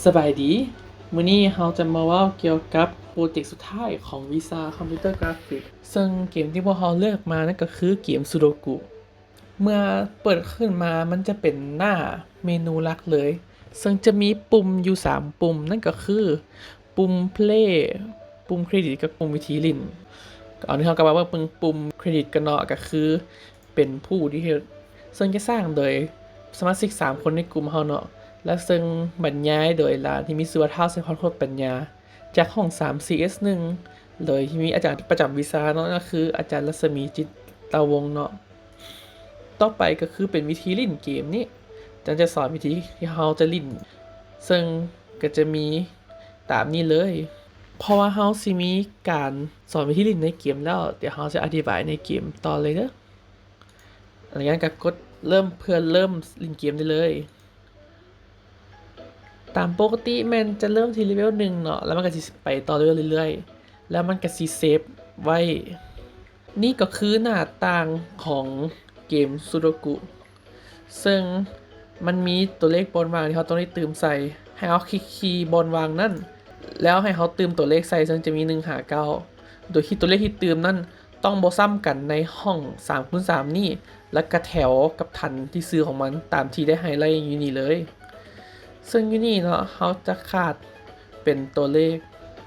ສະບາຍດີ, ມື້ນີ້ເຮົາຈະມາເວົ້າກ່ຽວກັບໂປຣເຈັກສຸດທ້າຍຂອງວິຊາຄອມພິວເຕີກຣາຟິກ, ເຊິ່ງເກມທີ່ພວກເຮົາເລືອກມານັ້ນກໍຄືເກມສຸໂດກຸ. ເມື່ອເປີດຂຶ້ນມາ ມັນຈະເປັນໜ້າເມນູຫຼັກເລີຍ, ເຊິ່ງຈະມີປຸ່ມຢູ່ສາມປຸ່ມ, ນັ້ນກໍຄືປຸ່ມເພລ, ປຸ່ມເຄຣດິດ ກັບປຸ່ມວິທີຫຼິ້ນ. ເອົາ ນີ້ເຮົາກໍມາເບິ່ງປຸ່ມເຄຣດິດກັນເນາະ, ກໍຄື ເປັນຜູ້ທີ່ເຮັດ, ເຊິ່ງຈະສ້າງໂດຍສະມາຊິກສາມຄົນໃນກຸ່ມເຮົາເນາະ ແລະ ເຊິ່ງບັນຍາຍໂດຍຫຼານທີ່ມີຊື່ວ່າ ທ້າວໄຊພອນ ໂຄດປັນຍາ ຈາກຫ້ອງສາມ ຊີເອສໜຶ່ງ ໂດຍທີ່ມີອາຈານປະຈຳວິຊາເນາະ, ກໍຄືອາຈານລັດສະໝີ ຈິດຕະວົງເນາະ. ຕໍ່ໄປກໍຄືເປັນວິທີຫຼິ້ນເກມນີ້, ອາຈານຈະສອນວິທີທີ່ເຮົາຈະຫຼິ້ນ, ເຊິ່ງກໍຈະມີຕາມນີ້ເລີຍ. ເພາະວ່າເຮົາຊິມີການສອນວິທີຫຼິ້ນໃນເກມແລ້ວ, ດຽວເຮົາຈະອະທິບາຍໃນເກມຕໍ່ເລີຍເດີ. ຫຼັງຈາກນັ້ນກໍກົດເລີ່ມເພື່ອເລີ່ມຫຼິ້ນເກມໄດ້ເລີຍ. ຕາມປົກກະຕິແມ່ນຈະເລີ່ມທີ່ເລເວວໜຶ່ງເນາະ, ແລ້ວມັນກໍຊິໄປຕໍ່ເລເວວເລື້ອຍໆ ແລ້ວມັນກໍຊິເຊບໄວ້. ນີ້ກໍຄືໜ້າຕ່າງຂອງເກມສຸໂດກຸ, ເຊິ່ງມັນມີຕົວເລກບ່ອນວ່າງທີ່ເຮົາຕ້ອງໄດ້ຕື່ມໃສ່. ໃຫ້ເຮົາຄລິກທີ່ບ່ອນວ່າງນັ້ນ ແລ້ວໃຫ້ເຮົາຕື່ມຕົວເລກໃສ່, ເຊິ່ງຈະມີໜຶ່ງຫາເກົ້າ, ໂດຍທີ່ຕົວເລກທີ່ຕື່ມນັ້ນ ຕ້ອງບໍ່ຊ້ຳກັນໃນຫ້ອງສາມຄູນສາມນີ້ ແລະ ກະແຖວກັບຖັນທີ່ຊື່ຂອງມັນຕາມທີ່ໄດ້ໄຮໄລຢູ່ນີ້ເລີຍ. ເຊິ່ງຢູ່ນີ້ເນາະ ເຮົາຈະຂາດເປັນຕົວເລກ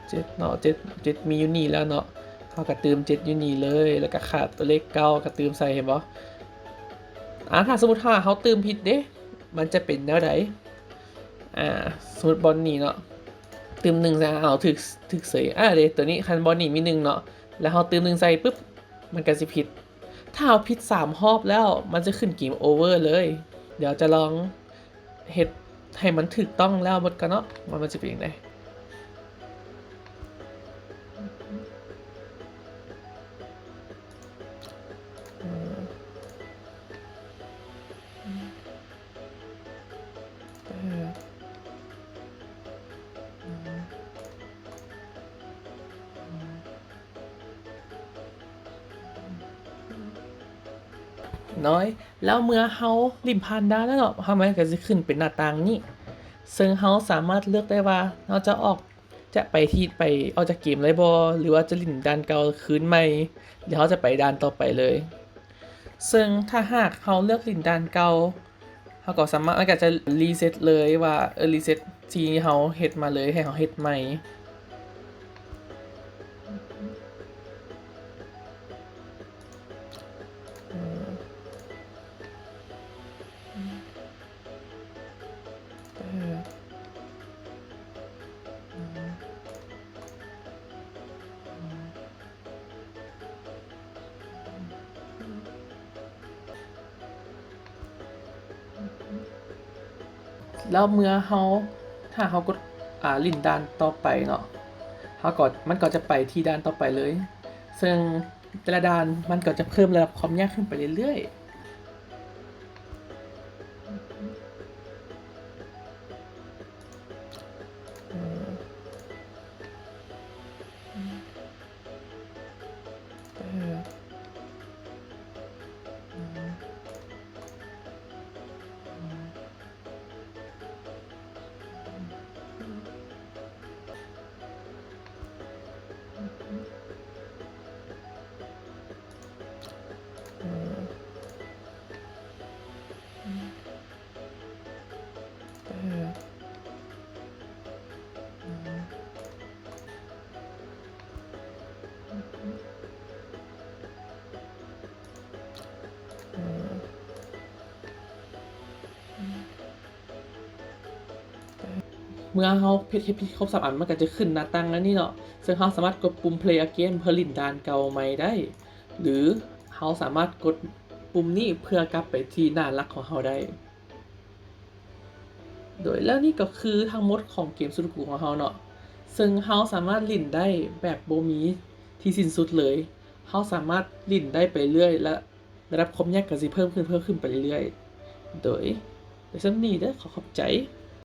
ເຈັດເນາະ, ເຈັດ ເຈັດມີຢູ່ນີ້ແລ້ວເນາະ, ເຮົາກະຕື່ມເຈັດຢູ່ນີ້ເລີຍ ແລ້ວກະຂາດຕົວເລກເກົ້າ ກະຕື່ມໃສ່, ເຫັນບໍ່? ອາ ຖ້າສົມມຸດວ່າເຮົາຕື່ມຜິດເດ ມັນຈະເປັນແນວໃດ? ອາ ສົມມຸດບ່ອນນີ້ເນາະ ຕື່ມໜຶ່ງໃສ່, ເອົາ ຖືກ ຖືກເສີຍ. ອາ ເດ ຕົວນີ້ ຄັນບ່ອນນີ້ມີໜຶ່ງເນາະ ແລ້ວເຮົາຕື່ມໜຶ່ງໃສ່ປຶບ ມັນກະຊິຜິດ. ຖ້າເຮົາຜິດສາມຮອບແລ້ວ ມັນຈະຂຶ້ນເກມໂອເວີເລີຍ. ດຽວຈະລອງເຮັດໃຫ້ມັນຖືກຕ້ອງແລ້ວໝົດກ່ອນເນາະ ວ່າມັນຈະເປັນຈັ່ງໃດ. ນ້ອຍ ແລ້ວເມື່ອເຮົາຫຼິ້ນຜ່ານດ່ານແລ້ວເນາະ ເຮົາ ມັນກໍຊິຂຶ້ນເປັນໜ້າຕ່າງນີ້ ເຊິ່ງເຮົາສາມາດເລືອກໄດ້ວ່າເຮົາຈະອອກ ຈະໄປທີ່ ໄປອອກຈາກເກມເລີຍບໍ່ ຫຼືວ່າຈະຫຼິ້ນດ່ານເກົ່າຄືນໃໝ່ ຫຼືເຮົາຈະໄປດ່ານຕໍ່ໄປເລີຍ. ເຊິ່ງຖ້າຫາກເຮົາເລືອກຫຼິ້ນດ່ານເກົ່າ ເຮົາກໍສາມາດ ມັນກໍຈະຣີເຊັດເລີຍວ່າ ເອີ ຣີເຊັດທີ່ເຮົາເຮັດມາເລີຍ ໃຫ້ເຮົາເຮັດໃໝ່. ແລ້ວເມື່ອເຮົາ ຖ້າເຮົາກົດ ອ່າ ຫຼິ້ນດ່ານຕໍ່ໄປເນາະ ເຮົາກໍ ມັນກໍຈະໄປທີ່ດ່ານຕໍ່ໄປເລີຍ ເຊິ່ງແຕ່ລະດ່ານມັນກໍຈະເພີ່ມລະດັບຄວາມຍາກຂຶ້ນໄປເລື້ອຍໆ. ເມື່ອເຮົາເຮັດ ເຮັດຄົບສາມອັນ ມັນກໍຈະຂຶ້ນໜ້າຕ່າງອັນນີ້ເນາະ ເຊິ່ງເຮົາສາມາດກົດປຸ່ມ Play Again ເພື່ອຫຼິ້ນດ່ານເກົ່າໃໝ່ໄດ້ ຫຼືເຮົາສາມາດກົດປຸ່ມນີ້ເພື່ອກັບໄປທີ່ໜ້າຫຼັກຂອງເຮົາໄດ້. ໂດຍ ແລ້ວນີ້ກໍຄືທັງໝົດຂອງເກມສຸໂດກຸຂອງເຮົາເນາະ ເຊິ່ງເຮົາສາມາດຫຼິ້ນໄດ້ແບບບໍ່ມີທີ່ສິ້ນສຸດເລີຍ. ເຮົາສາມາດຫຼິ້ນໄດ້ໄປເລື້ອຍ ແລະ ລະດັບຄວາມຍາກກໍຊິເພີ່ມຂຶ້ນ ເພີ່ມຂຶ້ນໄປເລື້ອຍໆ. ໂດຍ ໄດ້ສ່ຳນີ້ເດີ ຂໍຂອບໃຈ.